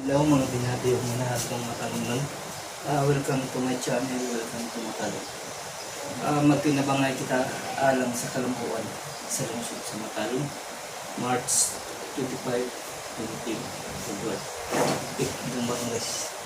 Hello, mga binati ug mga atong matalungan. Welcome to my channel, welcome to Matalong. Magtinabangay kita alang sa kalambuan sa lungsod sa Matalom, March 25, 2021. Eh, itong guys.